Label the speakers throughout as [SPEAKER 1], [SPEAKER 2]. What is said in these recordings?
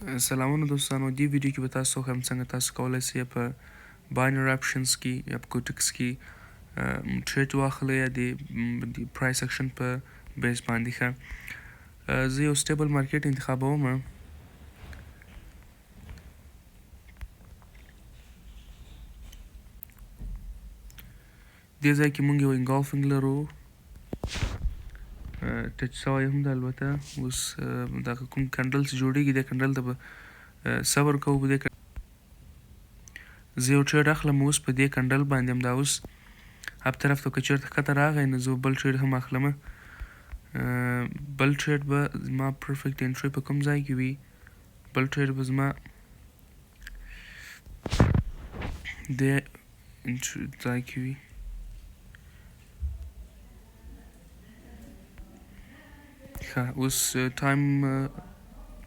[SPEAKER 1] سلامونه دوستانو، دې ویډیو کې به تاسو وښیم څنګه تاسو کولی شئ په binary options کې یا په Quotex کې trade واخلئ یا د price action په base باندې. ښه، زه یو stable market انتخابوم. دې ځای کې مونږ یو engulfing لرو، touch شوی هم ده. البته اوس دغه کوم candle چې جوړیږي، دې candle ته به صبر کوو. په دې زه یو trade اخلم اوس په دې candle باندې، همدا اوس up طرف ته که چېرته ښکته راغی، نو زه بل trade هم اخلم. بل trade به زما perfect entry په کوم ځای کې وي؟ بل trade به زما دې entry ځای کې وي. ښه، اوس time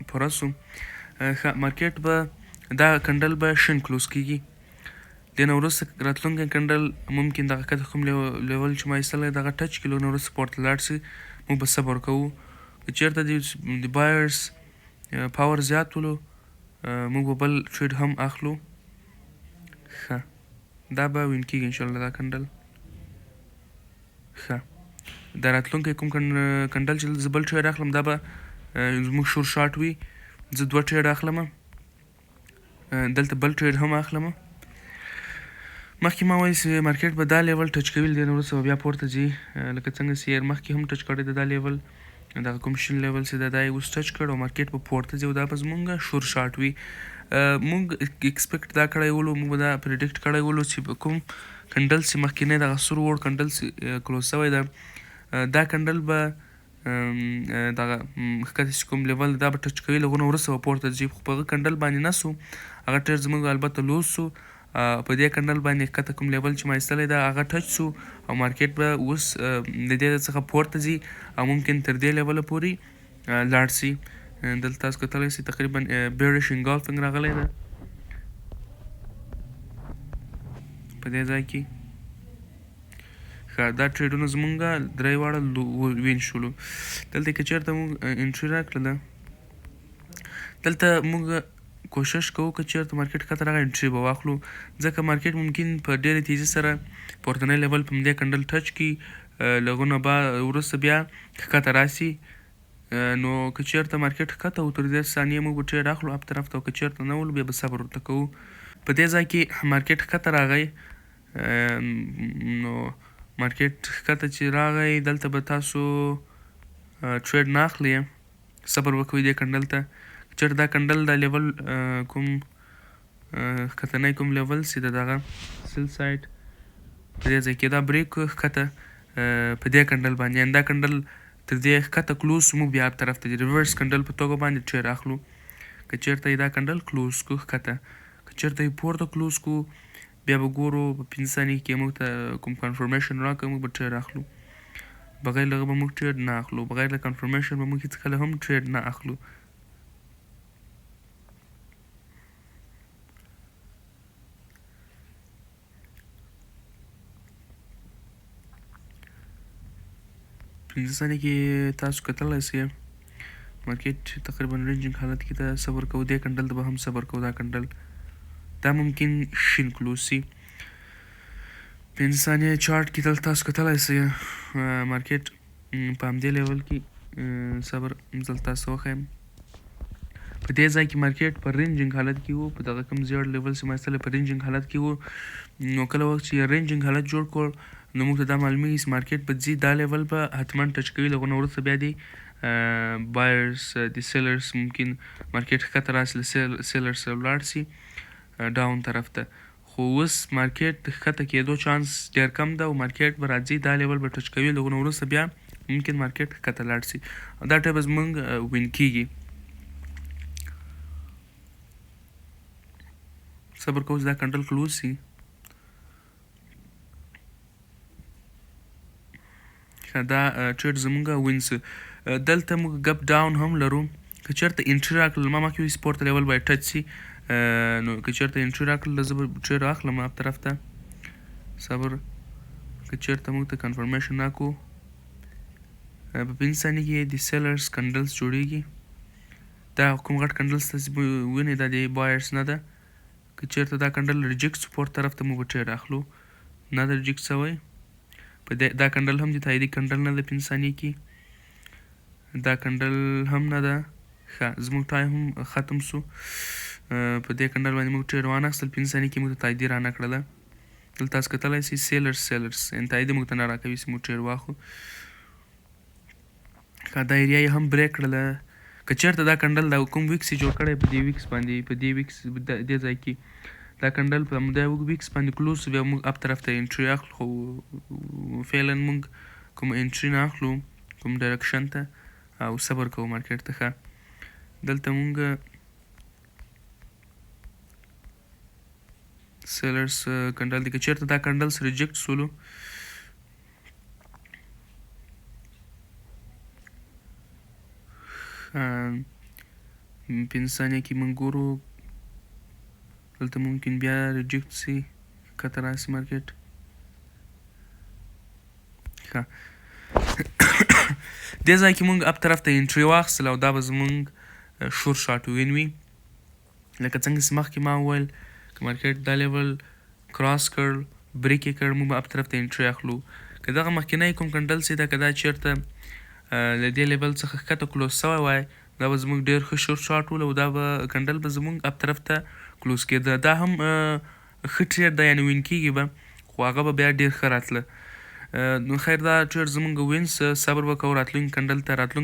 [SPEAKER 1] پوره سو. ښه، market به دا candle به شین close کیږي، دې نه وروسته راتلونکی candle ممکن دغه ښکته کوم level چې ما ایستلی دغه touch کړي، نه وروسته پورته لاړ سي. موږ به صبر کوو. که چېرته د buyers power زیات ولو، موږ به بل trade هم اخلو. ښه، دا به win کیږي انشاءالله دا candle. ښه، دا راتلونکی کوم candle چې زه بل trade اخلم، دا به زموږ sure shot وي. زه دوه trade اخلم، دلته بل trade هم اخلم. مخکې ما ویل چې market به دا level touch کوي، له دې نه وروسته به بیا پورته ځي، لکه څنګه چې مخکې هم touch کړی دی دا level، دغه کوم شین level چې ده دا یې اوس touch کړ او market به پورته ځي او دا به زمونږ sure shot وي. مونږ expect دا کړی ولو، مونږ به دا predict کړی ولو چې کوم candle چې مخکینی دغه سور وړ candle چې close شوی ده، دا candle به دغه ښکته چې کوم level دا به touch کوي، له هغه نه وروسته به پورته ځي. خو په هغه candle باندې نه سو، هغه trade زموږ البته lose سو. په دې candle باندې ښکته کوم level چې ما ایستلی ده هغه touch سو او market به اوس د دې څخه پورته ځي او ممکن تر دې level ه پورې لاړ سي. دلته تاسو کتلی سئ، تقریبا bearish engulfing راغلی ده په دې ځای کې. ښه، دا trade ونه زمونږ درې واړه win شولو. دلته که چېرته موږ entry راکړله، دلته موږ کوشش کوو که چېرته market ښکته راغی entry به واخلو، ځکه market ممکن په ډېرې تیزي سره پورتنی level په همدې candle touch کړي، له هغه نه وروسته بیا ښکته راسي. نو که چېرته market ښکته و تر دې ثانیې موږ به trade اخلو up طرف ته، او که چېرته نه ولو بیا به صبر ورته کوو. په دې ځای کې market ښکته راغی، نو market ښکته چې راغی دلته به تاسو trade نه اخلئ، صبر وکوئ دې candle ته. که چېرته دا candle دا level کوم ښکتنی کوم level سي د دغه sell side په دې ځای کې دا break ښکته په دې candle باندې، یعنې دا candle تر دې ښکته close سو، موږ بیا up طرف ته د reverse candle په توګه باندې trade اخلو. که چېرته یې دا candle close کو ښکته، که چېرته یې پورته close کو، بیا به ګورو په 5 ثانیې کې موږ ته کوم confirmation راکړي، موږ به trade اخلو. بغیر له هغه به موږ trade نه اخلو، بغیر له confirmation به موږ هېڅکله هم trade نه اخلو. 5 ثانیې کې تاسو کتلی سئ market تقریبا ranging حالت کې ده. صبر کوو، دې candle ته به هم صبر کوو. دا candle دا ممکن شین close سي. 5 ثانیې چارت کې دلته تاسو کتلی سئ market په همدې level کې. صبر، دلته تاسو وښیم په دې ځای کې market په ranging حالت کې وو، په دغه کوم زیړ level چې ما ایستلی په ranging حالت کې وو. نو کله وخت چې ranging حالت جوړ کړ، نو موږ ته دا معلومیږي چې market به ځي دا level به حتما touch کوي، له هغه نه وروسته بیا دې buyers د sellers ممکن market ښکته راسي، له sellers سره ولاړ سي down طرف ته. خو اوس market د ښکته کېدو چانس ډېر کم ده او market به راځي دا level به touch کوي، له هغه نه وروسته بیا ممکن market ښکته لاړ سي او دا trade به زموږ win کیږي. صبر کوو چې دا candle close سي. ښه، دا trade زموږ win سو. دلته موږ gap down هم لرو. که چېرته entry راکړل، ما مخکې ویل چې پورته level باید touch سي، نو که چېرته entry راکړل زه به trade اخلم up طرف ته. صبر، که چېرته موږ ته confirmation راکړو. په 5 ثانیې کې د sellers candles جوړیږي. دا کوم غټ candle ستاسو وینئ، دا د buyers نه ده. که چیرته دا candle reject سو پورته طرف ته، موږ به trade اخلو. نه ده reject سوی. په دا candle هم د تاییدي candle نه ده. 5 ثانیې کې دا candle هم نه ده. ښه، زموږ time هم ختم سو. په دې candle باندې موږ trade وانه خستل. 5 ثانیې کې موږ ته تاییدي را نه کړله. دلته تاسو کتلی سئ، sellers sellers، یعنې تایید موږ ته نه راکوي چې موږ trade واخلو. ښه، دا area یې هم break کړله. که چېرته دا candle دا کوم wicks یې جوړ کړی، په دې wicks باندې، په دې wicks، دې ځای کې دا candle په همدې wicks باندې close، بیا موږ up طرف ته entry اخلو. خو فعلا موږ کوم entry نه اخلو کوم direction ته او صبر کوو market ته. ښه، دلته موږ sellers candle دی. که چېرته دا candles reject سولو، 5 ثانیه کې موږ ګورو، دلته ممکن بیا reject سي، کته راسي market. ښه، دې ځای کې مونږ up طرف ته entry واخیستله او دا به زمونږ sure shot win وي. لکه څنګه چې مخکې ما وویل، که market دا level cross کړ، break یې کړ، موږ به up طرف ته entry اخلو. که دغه مخکینی کوم candle چې ده، که دا چېرته له دې level څخه ښکته close سوی وای، دا به زموږ ډېر ښه sure shot و او دا به candle به زموږ up طرف ته close کېده. دا هم ښه trade ده، یعنې win کېږي به، خو هغه به بیا ډېر ښه راتله. نو خیر، دا trade زموږ win، صبر به کوو راتلونکي candle ته، راتلونکي.